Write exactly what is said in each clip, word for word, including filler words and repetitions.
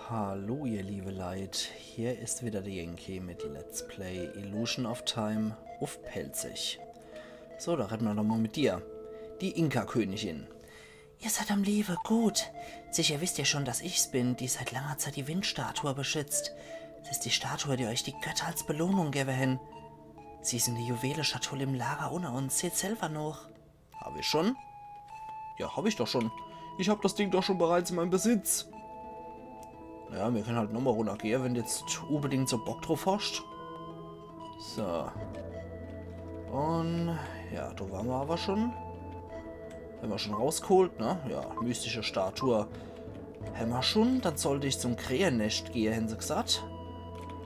Hallo ihr liebe Leit, hier is wieder de Yankee mit Let's Play Illusion of Time uff Pälzisch. So, do redde mer doch mol mit dir. Die Inka-Königin. Ihr seid am Lewe, gut. Sicher wisst ihr schon, dass ich's bin, die seit langer Zeit die Windstatue beschützt. Es is die Statue, die euch die Götter als Belohnung gewwe hen. Sie is in de Juweleschatull im Lager unner uns, seht selwer noch. Hab ich schon? Ja, hab ich doch schon. Ich hab das Ding doch schon bereits in meinem Besitz. Ja, mir kenne halt nochmol runnergehe, wenn du jetzt unbedingt so Bock druff hast. So. Un ja, do ware mer awwer schon. Hämmer schon rausgeholt, ne? Ja, mystische Statue. Hämmer schon, dann sollt ich zum Krähenescht gehe, hen se gesagt.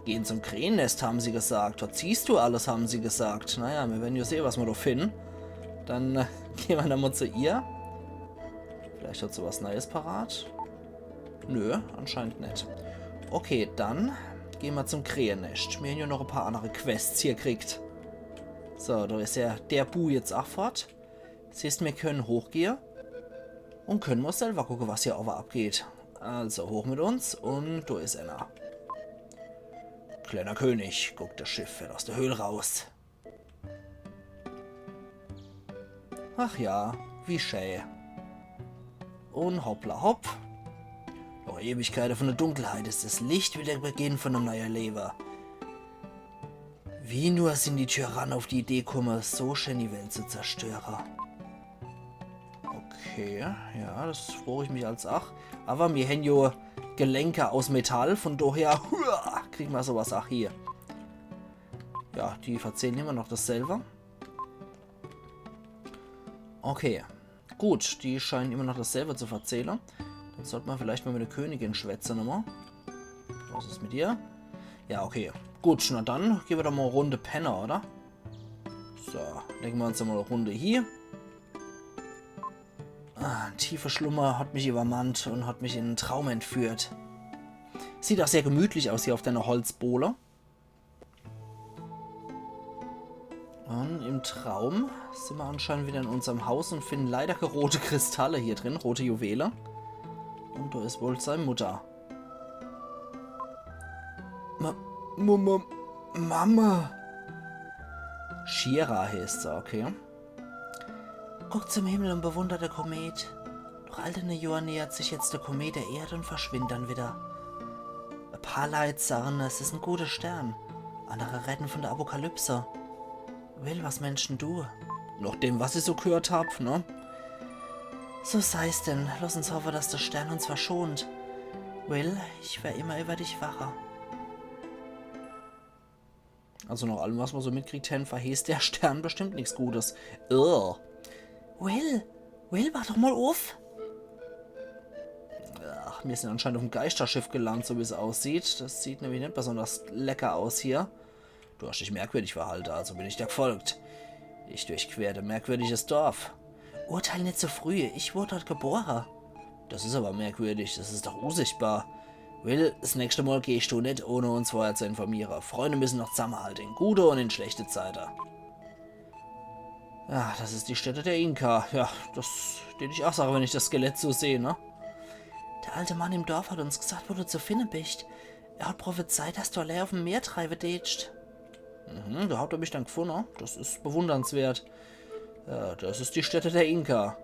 Gehen zum Krähenest, haben sie gesagt. Dort siehst du alles, haben sie gesagt. Naja, mir wern jo sehe, was mer do finden. Dann äh, gehe mer dann mol zu ihr. Vielleicht hat se was Neies parat. Nö, anscheinend net. Okay, dann gehe mer zum Krähenescht. Mir hän jo noch e paar annere Quests hier kriegt. So, do is jo der Bu jetzt ach fort. Siehst, mir kenne hochgehe un kenne mol selwer gucke, was hier owwe abgeht. Also hoch mit uns un do is ener. Kleiner König, guck, das Schiff fährt aus der Höhl raus. Ach ja, wie schä. Un hoppla hopp. Noch Ewigkeite von der Dunkelheit is das Licht wie der Beginn von em neie Lewe. Wie nur sin die Tyranne uff die Idee kumme, so schä die Welt zu zerstöre. Okay, ja, das frooch ich mich als ach. Awwer mir hän jo Gelenke aus Metall, von doher hua, kriege mer sowas ach hier. Ja, die verzähle immer noch dasselwe. Okay. Gut, die scheine immer noch dasselwe zu verzähle. Dann sollt mer vielleicht mol mit der Königin schwätze nochmol. Was is mit dir? Ja, okay. Gut, na dann gehe mer doch mol e Runde penne, oder? So, lege mer uns mol e Runde hier. Ah, ein tiefer Schlummer hat mich übermannt und hat mich in einen Traum entführt. Sieht auch sehr gemütlich aus hier auf deiner Holzbohle. Und im Traum sind wir anscheinend wieder in unserem Haus und finden leider rote Kristalle hier drin, rote Juwele. Und da ist wohl seine Mutter. Ma Mama, Mama. Shira heißt sie, okay. Guckt zum Himmel und bewundert den Komet. Nach all denne Johr nähert sich jetzt der Komet der Erde und verschwindet dann wieder. E paar Leit sagen, es is en guter Stern. Andere reden von der Apokalypse. Will, was meensch denn du? Nach dem, was ich so gehört hab, ne? So sei's denn. Lass uns hoffe, dass der Stern uns verschont. Will, ich wer immer über dich wache. Also nach allem, was mer so mitkriegt hen, verheißt der Stern bestimmt nix Gutes. Ugh. Will, Will, wach doch mol uff. Ach, mir sind anscheinend auf dem Geisterschiff gelandet, so wie's aussieht. Das sieht nämlich nicht besonders lecker aus hier. Du hast dich merkwürdig verhalten, also bin ich dir gefolgt. Ich durchquerte merkwürdiges Dorf. Urteil nicht so früh, ich wurde dort geboren. Das ist aber merkwürdig, das ist doch unsichtbar. Will, das nächste Mal gehst du nicht, ohne uns vorher zu informieren. Freunde müssen noch zusammenhalten, in gute und in schlechte Zeiten. Ja, das ist die Stätte der Inka. Ja, das tät ich auch sagen, wenn ich das Skelett so sehe, ne? Der alte Mann im Dorf hat uns gesagt, wo du zu finden bist. Er hat prophezeit, dass du allein auf dem Meer treiben tätst. Mhm, da habt ihr mich dann gefunden. Das ist bewundernswert. Ja, das ist die Stätte der Inka.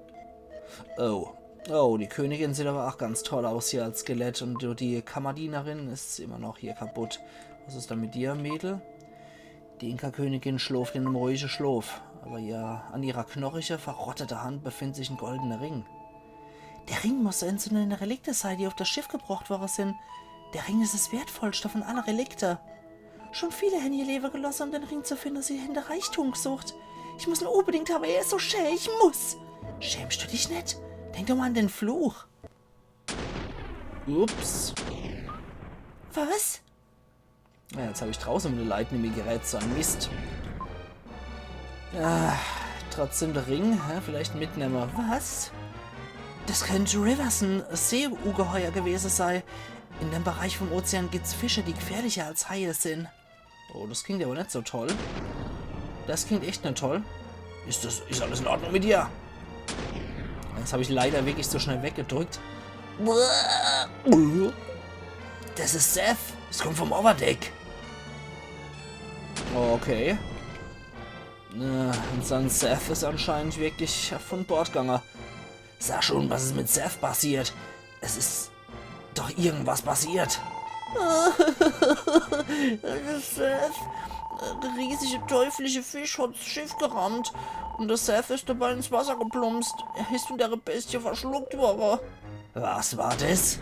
Oh. Oh, die Königin sieht aber auch ganz toll aus hier als Skelett. Und die Kammerdienerin ist immer noch hier kaputt. Was ist dann mit dir, Mädel? Die Inka-Königin schläft in einem ruhigen Schlaf. Aber ja, an ihrer knochigen, verrotteten Hand befindet sich ein goldener Ring. Der Ring muss eins von den Relikten sein, die auf das Schiff gebracht worden sind. Der Ring ist das Wertvollste von allen Relikten. Schon viele haben ihr Leben gelassen, um den Ring zu finden. Sie haben den Reichtum gesucht. Ich muss ihn unbedingt haben, er ist so schön, ich muss. Schämst du dich nicht? Denk doch mal an den Fluch. Ups. Was? Ja, jetzt hab ich draußen mit der Leiten im Gerät so ein Mist. Ah, trotzdem der Ring, hä? Vielleicht mitnehmen. Was? Das könnte Riverson, Seeungeheuer gewesen sein. In dem Bereich vom Ozean gibt's Fische, die gefährlicher als Haie sind. Oh, das klingt aber nicht so toll. Das klingt echt nicht toll. Ist das, ist alles in Ordnung mit dir? Das hab ich leider wirklich so schnell weggedrückt. Uah. Es is Seth. Es kommt vom Overdeck. Okay. Äh, unser Seth is anscheinend wirklich von Bord gange. Sag schon, was is mit Seth passiert? Es is doch irgendwas passiert. Seth, der riesige teuflische Fisch hat 's Schiff gerammt und der Seth is dabei ins Wasser geplumpst. Er is von der Bestie verschluckt worre. Was war das?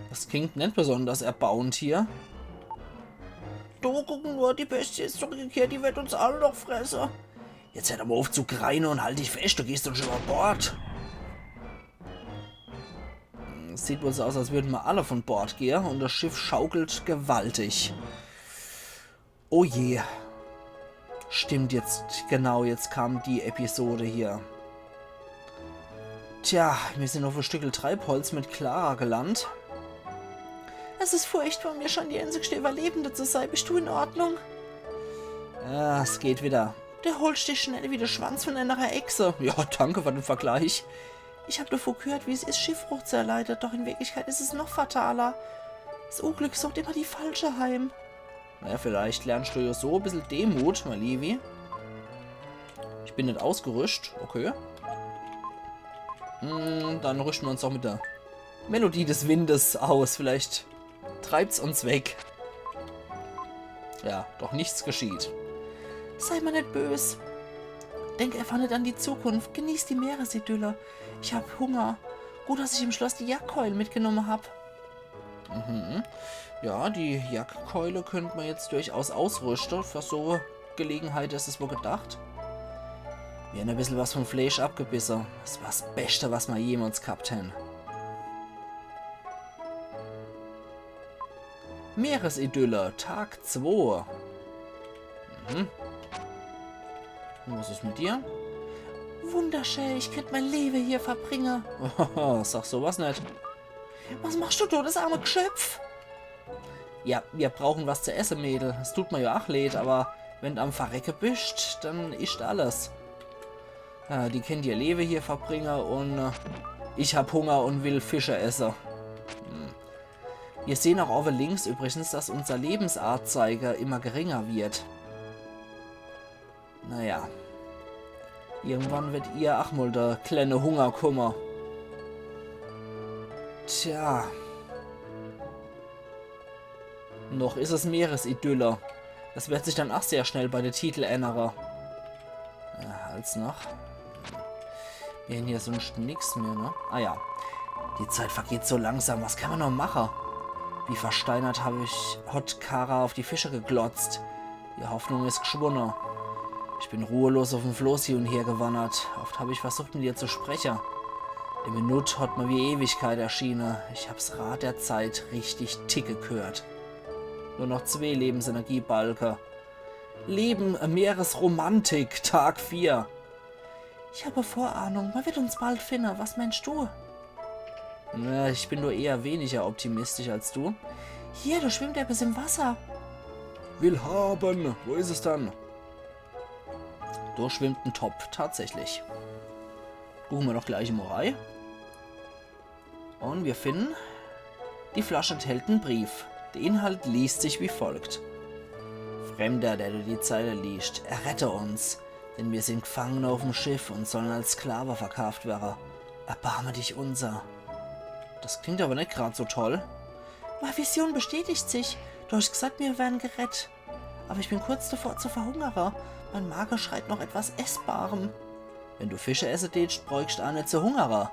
Das klingt net besonders erbauend hier. Du, guck nur, die Bestie is zurückgekehrt, die wird uns alle noch fresse. Jetzt hör doch mal auf zu greine und halt dich fest, du gehst uns über Bord. Sieht wohl so aus, als würden wir alle von Bord gehe und das Schiff schaukelt gewaltig. Oh je. Stimmt, jetzt, genau, jetzt kam die Episode hier. Tja, wir sind auf e Stückel Treibholz mit Clara gelandet. Es is furchtbar, mir scheint die einzigste Überlebende zu sein. Bist du in Ordnung? Ja, es geht wieder. Du erholst dich schnell wie der Schwanz von einer Echse. Ja, danke für den Vergleich. Ich hab davon gehört, wie es is, Schiffbruch zu erleiden, doch in Wirklichkeit is es noch fataler. Das Unglück sucht immer die Falsche heim. Naja, vielleicht lernst du ja so e bissel Demut, mein Liewi. Ich bin net ausgerüscht, okay. Hm, dann rüschte wir uns auch mit der Melodie des Windes aus. Vielleicht treibt's uns weg. Ja, doch nichts geschieht. Sei mal net bös. Denk einfach net an die Zukunft. Genieß die Meeresidylle. Ich hab Hunger. Gut, dass ich im Schloss die Jagdkeule mitgenommen hab. Mhm. Ja, die Jagdkeule könnte man jetzt durchaus ausrüsten. Für so Gelegenheit is es wohl gedacht. Mir hän e bissel was vom Fleisch abgebisse. Das war das Beste, was mer jemals gehabt hän. Meeresidylle, Tag zwei. Mhm. Und was is mit dir? Wunderschön, ich könnt mein Leben hier verbringen. Sag sowas net. Was machst du da, das arme Geschöpf? Ja, wir brauchen was zu essen, Mädel. Es tut mir ja auch leid, aber wenn du am Verrecke bist, dann isst alles. Ja, die könnt ihr Leben hier verbringen und äh, ich hab Hunger und will Fische essen. Hm. Wir sehen auch oben links übrigens, dass unser Lebensanzeiger immer geringer wird. Naja. Irgendwann wird ihr ach mal der kleine Hunger kommen. Tja. Noch is es Meeresidylle. Das wird sich dann ach sehr schnell bei de Titel ännere. Ja, als noch. Mir hän hier sonst nix mehr, ne? Ah ja. Die Zeit vergeht so langsam. Was kann man noch mache? Wie versteinert hab ich, hat Kara auf die Fische geglotzt. Die Hoffnung is geschwunne. Ich bin ruhelos auf dem Floß hin und her gewandert. Oft hab ich versucht, mit ihr zu sprechen. Die Minut hat mir wie Ewigkeit erschiene. Ich hab's Rad der Zeit richtig ticke gehört. Nur noch zwei Lebensenergiebalke. Leben, äh, Meeresromantik, Tag vier. Ich hab e Vorahnung, man wird uns bald finden. Was meinst du? Na, ich bin nur eher weniger optimistisch als du. Hier, da schwimmt etwas im Wasser. Will haben. Wo is es dann? Da schwimmt en Topf, tatsächlich. Gucke mer doch gleich mol rei. Und wir finden, die Flasche enthält en Brief. Der Inhalt liest sich wie folgt. Fremder, der du die Zeile liest, errette uns, denn wir sind Gefangene auf dem Schiff und sollen als Sklave verkauft werden. Erbarme dich unser. Das klingt aber net grad so toll. Meine Vision bestätigt sich. Du hast gesagt, wir werden gerett. Aber ich bin kurz davor zu verhungere. Mein Magen schreit noch etwas Essbarem. Wenn du Fische esse deetst, bräuchst ach net zu hungere.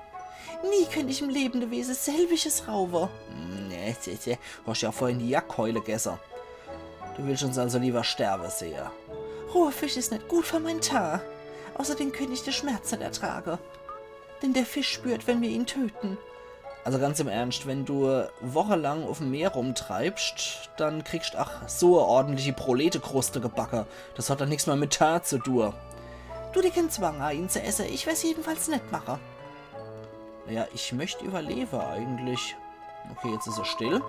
Nie könnt ich em lebende Wese selwiges rauwe. Hm, nee, nee, nee. Hast ja vorhin die Jagdkeule gesse. Du willst uns also lieber sterbe sehe. Roher Fisch is net gut für mein Teint. Außerdem könnt ich de Schmerz net ertrage. Denn der Fisch spürt, wenn wir ihn töten. Also ganz im Ernst, wenn du wochelang auf'm Meer rumtreibst, dann kriegst ach so e ordentliche Proletekruste gebacke. Das hat dann nix mehr mit Teint zu tun. Du dir kein Zwang an, ihn zu esse. Ich werd's jedenfalls net mache. Naja, ich möcht überlebe eigentlich. Okay, jetzt is er still.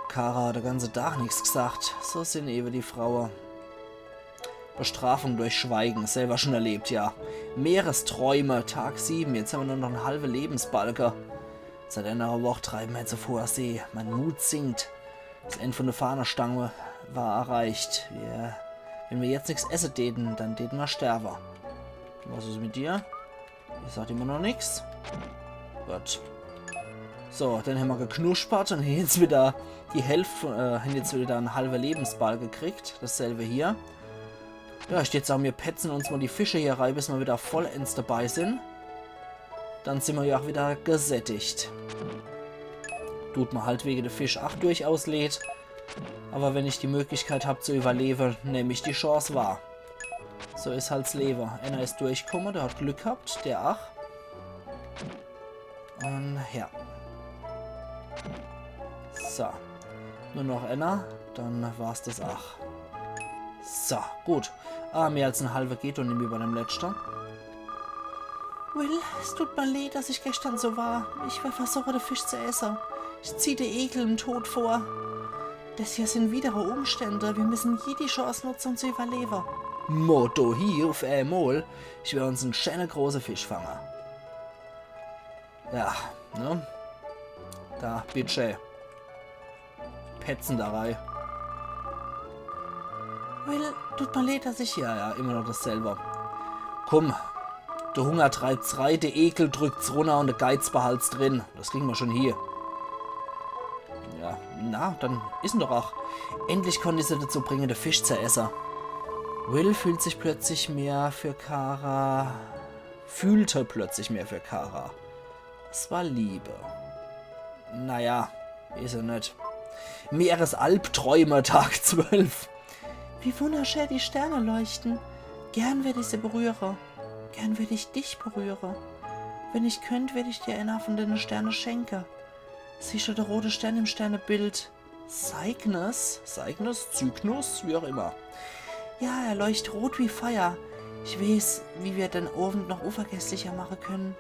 Kara hat de ganze Tag nix gesagt. So sin ewe die Fraue. Bestrafung durch Schweigen, selber schon erlebt, ja. Meeresträume, Tag sieben, jetzt haben wir nur noch en halwe Lebensbalke. Seit enere Woch treiwe mer jetzt uff hoher See. Mein Mut sinkt. Das End vun de Fahnestang war erreicht. Mir, wenn mer jetzt nix esse däte, dann däte mer sterwe. Was is mit dir? Ihr sagt immer noch nix. Gut. So, dann hämmer geknuspert un jetzt wieder die Hälft, äh, hän jetzt wieder en halwe Lebensbalke gekriegt. Dasselbe hier. Ja, ich würd jetzt sage, mir petze uns mol die Fische hier rei, bis mer wieder vollends dabei sin. Dann sin mer ja ach wieder gesättigt. Dut mer halt wege de Fisch ach durchaus leed. Awwer wenn ich die Möglichkeit hab zu überlewe, nemm ich die Chance wahr. So is halt's Lewe. Enner is durchkomme, der hat Glück gehabt, der ach. Un ja. So. Nur noch enner, dann war's das ach. So, gut. Ah, mehr als en halwe geht un nimmi bei dem letschte. Will, es tut mer leed, dass ich geschtern so war. Ich war versuche, de Fisch zu esse. Ich zieh de Ekel dem Tod vor. Das hier sin widere Umstände. Mir müsse jedi Chance nutze, um zu überlewe. Motto hier uff emol. Ich wer uns en schäne große Fisch fange. Ja, ne? Da, bitte. Petze da rei. Will, tut mer leed, dass ich... Ja, ja, immer noch dasselbe. Kumm, de Hunger treibt's rei, de Ekel drückt's runner un de Geiz behalt's drin. Das kriege mer schon hie. Ja, na, dann is en doch ach. Endlich konnt ich se dazu bringe, de Fisch zu esse. Will fühlt sich plötzlich mehr für Kara, fühlte plötzlich mehr für Kara. Es war Liebe. Naja, is er net. Meeresalbträume, Tag zwölf. Wie wunderschä die Sterne leuchten. Gern würd ich se berühre. Gern würd ich dich berühre. Wenn ich könnt, würd ich dir enner vun dene Sterne schenke. Siehscht du de rote Stern im Sternebild? Cygnus? Cygnus? Cygnus? Wie auch immer. Ja, er leucht rot wie Feier. Ich weeß, wie mir den Owend noch unvergesslicher mache können.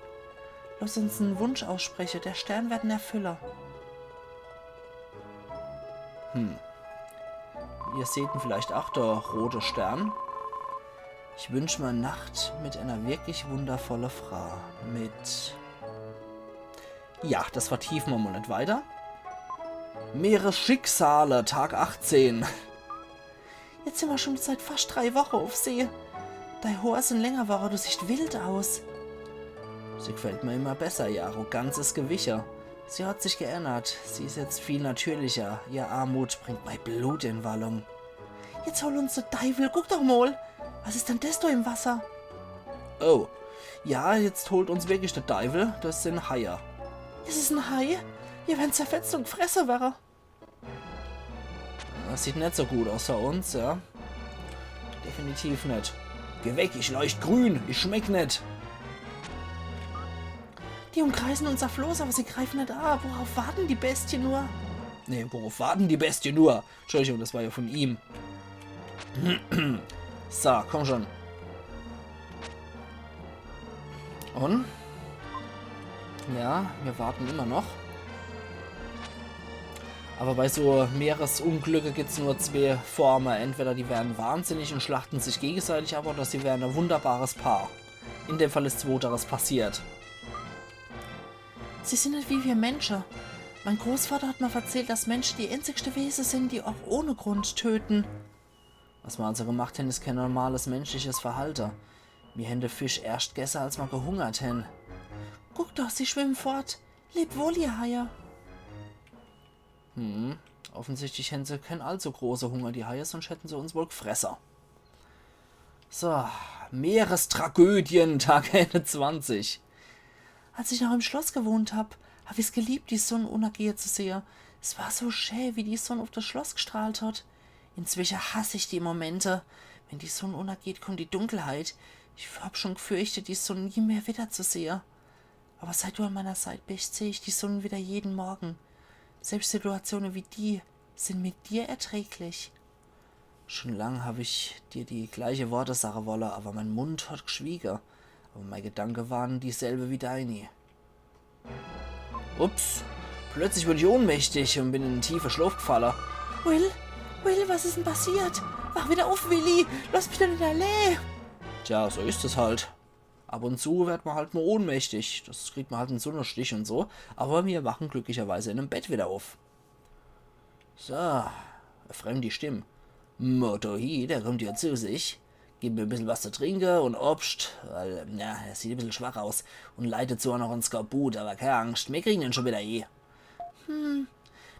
Lass uns en Wunsch ausspreche, de Stern werd en erfülle. Hm. Ihr seht en vielleicht ach, de rote Stern. Ich wünsch mer e Nacht mit ener wirklich wundervolle Frau. Mit... Ja, das vertiefe mer mol net weiter. Meeresschicksale, Tag achtzehn. Jetzt sin mer schon seit fascht drei Woche uff See. Dei Hoor sin länger worre, du siehscht wild aus. Sie gfällt mer immer besser, ihr Arroganz is gewiche. Sie hat sich geännert. Sie is jetzt viel natürlicher. Ihr Armut bringt mei Blut in Wallung. Jetzt hol uns de Deiwel, guck doch mol. Was is denn des do im Wasser? Oh. Ja, jetzt holt uns wirklich de Deiwel. Das sin Haie. Is es en Hai? Mir werre zerfetzt un gfresse werre. Das sieht net so gut aus für uns, ja. Definitiv net. Geh weg, ich leucht grün, ich schmeck net. Die umkreisen unser Floß, awwer sie greifen net a. Worauf warten die Bestie nur? Nee, worauf warten die Bestie nur? Entschuldigung, das war ja von ihm. So, komm schon. Un? Ja, mir warten immer noch. Awwer bei so Meeresunglücke gibt's nur zwee Forme. Entweder die werre wahnsinnig un schlachte sich gegenseitig ab, oder sie werre e wunderbares Paar. In dem Fall is Zwoteres passiert. Sie sin net wie mir Mensche. Mein Großvater hat mer verzählt, dass Mensche die enzigste Wese sin, die ach ohne Grund töten. Was mer also gemacht hen, is kee normales menschliches Verhalte. Mir hen de Fisch erscht gesse, als mer gehungert hen. Guck doch, sie schwimmen fort. Leb wohl, ihr Haie. Hm, offensichtlich hen se kee allzu große Hunger, die Haie, sonst hätten se uns wohl gfresse. So, Meerestragödien, Tag einundzwanzig. Als ich noch im Schloss gewohnt hab, hab ich's geliebt, die Sonn unnergehe zu sehe. Es war so schä, wie die Sonn uff das Schloss gstrahlt hat. Inzwische hass ich die Momente. Wenn die Sonn unnergeht, kommt die Dunkelheit. Ich hab schon gfürchtet, die Sonn nie mehr widder zu sehe. Awwer seit du an meiner Seit bist, seh ich die Sonn widder jeden Morgen. Selbst Situatione wie die sin mit dir erträglich. Schon lang hab ich dir die gleiche Worte sage wolle, awwer mein Mund hat gschwiege. Awwer mei Gedanke waren dieselbe wie deini. Ups. Plötzlich wurd ich ohnmächtig un bin in en tiefe Schlof gfalle. Will? Will, was is denn passiert? Wach widder uff, Willi! Lass mich doch net allee! Tja, so is es halt. Ab und zu werd mer halt mol ohnmächtig. Das kriegt mer halt in so 'ne Stich und so. Aber mir wachen glücklicherweise in 'm Bett wieder uff. So, e fremdi Stimm. Motohi, der kommt hier zu sich. Gibt mir e bissel was zu trinke und Obscht, weil, na, er sieht e bissel schwach aus. Und leitet zwar noch an Skorbut, aber kei Angst, mir kriegen den schon wieder hie. Hm,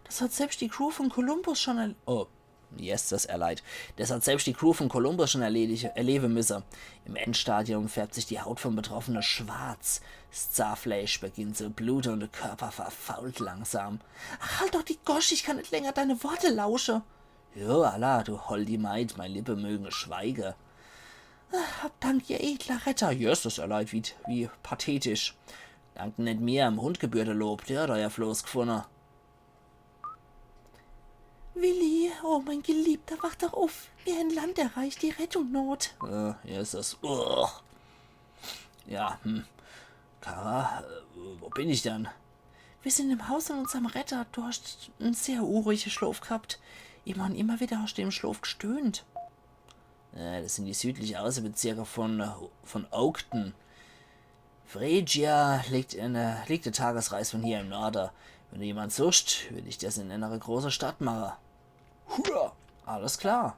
das hat selbst die Crew von Columbus schon erl-, oh, yes, das er leid. Das hat selbst die Crew von Columbus schon erledig-, erlebe müsse. Im Endstadium färbt sich die Haut vom Betroffene schwarz. Das Zahnfleisch beginnt zu blute und der Körper verfault langsam. Ach, halt doch die Gosch, ich kann net länger deine Worte lausche. Jo, alla, du holdi Maid, mei Lippe mögen schweige. Ach, hab Dank, ihr edler Retter. Jesses, er leid wie, wie pathetisch. Danken net mir, em Hund gebührt e Lob, der hat euer Floß gfunne. Willi, oh mein Geliebter, wach doch uff. Mir hen Land erreicht, die Rettung naht. Äh, Jesses. Uah. Ja, hm. Kara, äh, wo bin ich dann? Wir sind im Haus von unserm Retter. Du hast en sehr unruhige Schlof gehabt. Immer und immer wieder hast du im Schlof gestöhnt. Äh, das sind die südliche Außebezirke von, äh, von Oakton. Phrygia liegt in, äh, liegt e Tagesreis von hier im Norde. Wenn du jemand suchst, würd ich das in e große Stadt mache. Hurra! Alles klar.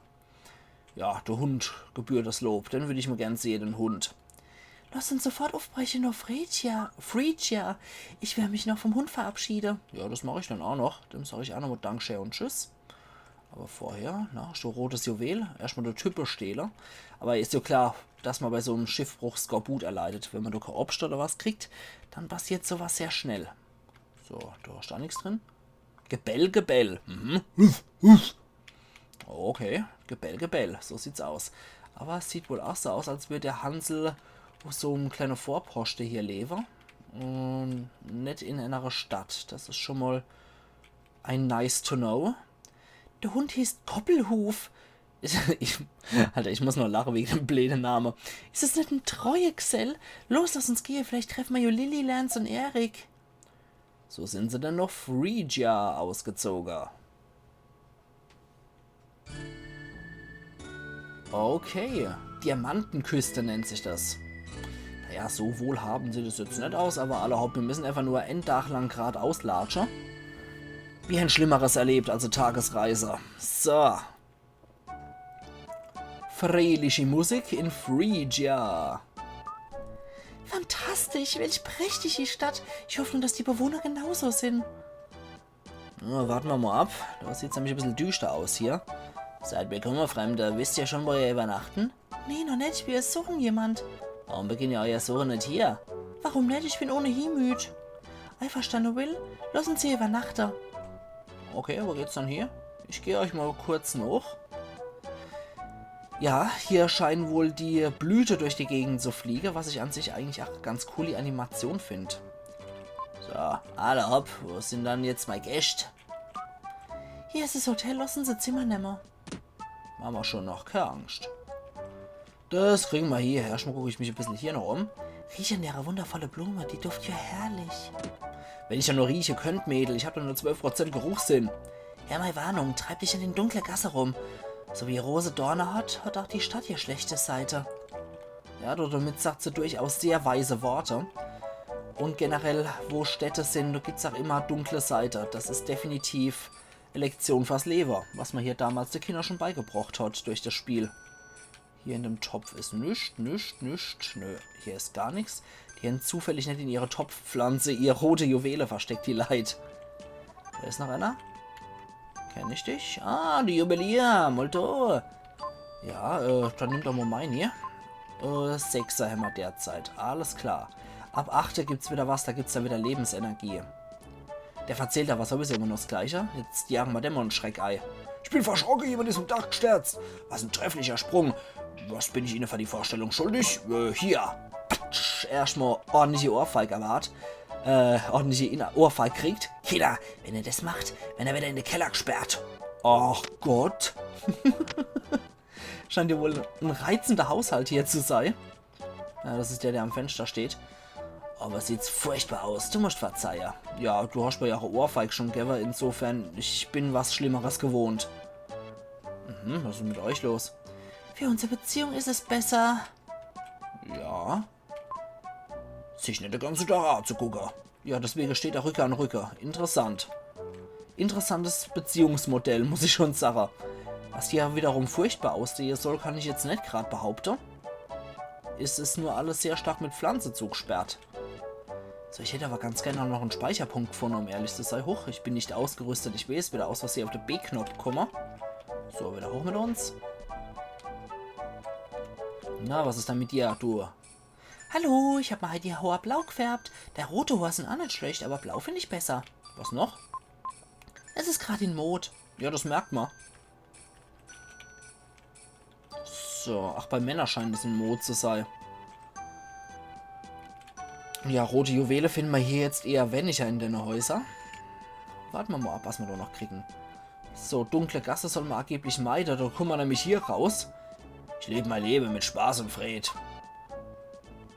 Ja, der Hund gebührt das Lob. Den würd ich mal gern sehe, den Hund. Lass uns sofort uffbreche nach Phrygia. Phrygia. Ich will mich noch vom Hund verabschiede. Ja, das mach ich dann auch noch. Dem sag ich auch noch mal Dankeschön und Tschüss. Aber vorher, na, so rotes Juwel, erstmal der Type stehle. Aber is ja klar, dass man bei so 'm Schiffbruch Skorbut erleidet. Wenn man do kein Obscht oder was kriegt, dann passiert sowas sehr schnell. So, du hast da nix drin. Gebell, Gebell. Mhm. Huff, huff. Okay, Gebell, Gebell. So sieht's aus. Aber es sieht wohl auch so aus, als würd der Hansel auf so 'm kleine Vorposchte hier lebe. Und net in einer Stadt. Das is schon mal ein nice to know. Der Hund hießt Koppelhuf. Ich, Alter, ich muss noch lache wegen dem bleede Name. Is es net en treue Gesell? Los, lass uns gehe. Vielleicht treffe mer jo Lilly, Lance und Erik. So sind se dann noch Phrygia ausgezoge. Okay, Diamantenküste nennt sich das. Naja, so wohlhabend sieht es jetzt net aus, aber alla hopp, wir müssen einfach nur en Dag lang gradaus latsche. Wir hen Schlimmeres erlebt als e Tagesreise. So. Fröhliche Musik in Phrygia. Fantastisch, welch prächtige Stadt. Ich hoff nur, dass die Bewohner genauso sind. Na, warte mer mal ab. Das sieht nämlich e bissel düster aus hier. Seid willkommen, Fremde. Wisst ihr schon, wo ihr übernachten? Nee, noch net. Wir suchen jemand. Warum beginnt ihr euer Suche net hier? Warum net? Ich bin ohnehin müd. Einverstanden, Will? Lass uns hier übernachten. Okay, wo geht's dann hier? Ich geh euch mal kurz noch. Ja, hier scheinen wohl die Blüte durch die Gegend zu fliegen, was ich an sich eigentlich auch ganz cool die Animation find. So, alla hopp, wo sind dann jetzt mei Gäscht? Hier is das Hotel, lass uns e Zimmer nemme. Mache mer schon noch, kei Angst. Das kriegen mer hier. Erstmal guck ich mich e bissel hier noch um. Riech an dere wundervolle Blume, die duft ja herrlich. Wenn ich ja nur rieche könnt, Mädel, ich hab doch nur zwölf Prozent Geruchssinn. Hör mei Warnung, treib dich in den dunkle Gasse rum. So wie Rose Dorne hat, hat auch die Stadt ihr schlechte Seite. Ja, do-, damit sagt se durchaus sehr weise Worte. Und generell, wo Städte sind, do gibt's auch immer dunkle Seite. Das is definitiv e Lektion fürs Leben, was man hier damals de Kinder schon beigebrocht hat durch das Spiel. Hier in dem Topf is nix, nix, nix. Nö, hier is gar nix. Die hen zufällig net in ihre Topfpflanze ihr rote Juwele versteckt, die Leit. Da is noch einer. Kenn ich dich? Ah, die Juwelier, Molto. Ja, äh, dann nimm doch mal mein hier. Äh, Sechser hämmer derzeit. Alles klar. Ab Achte gibt's wieder was, da gibt's dann wieder Lebensenergie. Der verzählt da was sowieso immer noch das Gleiche. Jetzt jagen mer dem mal en Schreck ei. Ich bin verschrocke hier von diesem Dach gestürzt. Was en trefflicher Sprung. Was bin ich Ihnen für die Vorstellung schuldig? Äh, hier. Patsch. Erstmal ordentliche Ohrfeig erwart. Äh, ordentliche Inner-, Ohrfeig kriegt. Kinder, wenn er das macht, wenn er wieder in den Keller gesperrt. Ach Gott. Scheint ja wohl en reizender Haushalt hier zu sei. Ja, das is der, der am Fenster steht. Aber sieht's furchtbar aus. Du musst verzeihe. Ja, du hast mir ja auch e Ohrfeig schon gewwe. Insofern, ich bin was Schlimmeres gewohnt. Mhm, was is mit euch los? Für unsere Beziehung is es besser. Ja. Sich net de ganze Tag azugucke. Ja, deswege steht er Rücke an Rücke. Interessant. Interessantes Beziehungsmodell, muss ich schon sage. Was hier wiederum furchtbar aussehe soll, kann ich jetzt net grad behaupte. Es is nur alles sehr stark mit Pflanze zugesperrt. So, ich hätt aber ganz gerne noch en Speicherpunkt gefunde, um ehrlich zu sei. Huch, ich bin nicht ausgerüstet. Ich wees, wieder aus Versehen auf de B-Knopf komme. So, wieder hoch mit uns. Na, was is denn mit dir, du? Hallo, ich hab mir halt die Hoor blau gefärbt. Der rote Hoor sin aa net schlecht, aber blau find ich besser. Was noch? Es is grad in Mod. Ja, das merkt ma. So, ach, bei Männer scheint es in Mod zu sei. Ja, rote Juwele finden ma hier jetzt eher weniger in denne Häuser. Warte ma mal ab, was ma da noch kriegen. So, dunkle Gasse soll ma angeblich meide, da kummen ma nämlich hier raus. Ich leb mein Leben mit Spaß und Fred.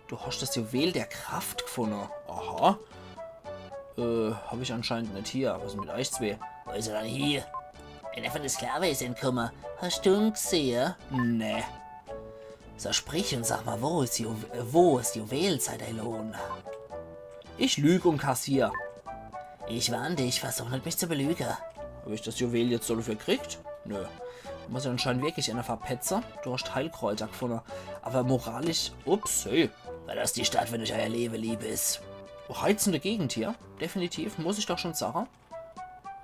Du hast das Juwel der Kraft gefunden. Aha. Äh, hab ich anscheinend net hier. Was is mit euch zwee? Wo is er dann hier? Einer von de Sklave is entkomme. Hast du'n gsehe? Nee. So, sprich und sag mal, wo is, Ju wo is Juwel sei dei Lohn? Ich lüg und kassier. Ich warn dich, versuch net, mich zu belüge. Hab ich das Juwel jetzt so dafür kriegt? Nö. Muss ja anscheinend wirklich einer verpetze. Du hast Heilkräuter gefunde. Aber moralisch, ups, hey. Verlasst die Stadt, wenn euch euer Leben lieb is. Oh, reizende Gegend hier. Definitiv, muss ich doch schon sagen.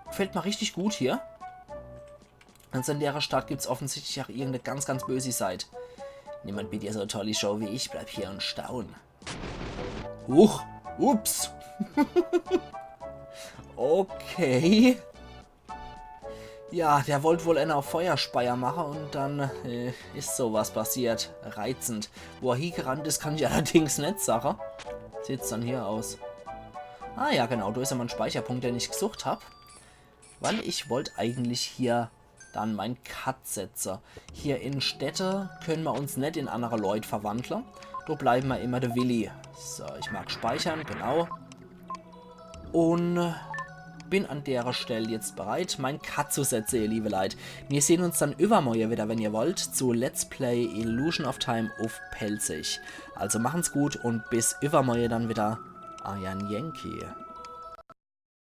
Gefällt mir richtig gut hier. Also in der Stadt gibt's offensichtlich auch irgendeine ganz, ganz böse Seite. Niemand bietet ja so tolle Show wie ich, bleib hier und staun. Huch, ups. Okay. Ja, der wollt wohl einer auf Feuerspeier machen und dann äh, is sowas passiert. Reizend. Wo er hiegerannt is, kann ich allerdings net sagen. Sieht's dann hier aus. Ah ja, genau, da is ja mein Speicherpunkt, den ich gesucht hab. Weil ich wollt eigentlich hier dann mein Cut setze. Hier in Städte können ma uns net in andere Leut verwandle. Da bleiben ma immer de Willi. So, ich mag speichern, genau. Und bin an derer Stelle jetzt bereit, mein Cut zu setzen, ihr liebe Leit. Wir sehen uns dann übermorgen wieder, wenn ihr wollt, zu Let's Play Illusion of Time auf Pälzisch. Also machen's gut und bis übermorgen dann wieder. Euer Yankee.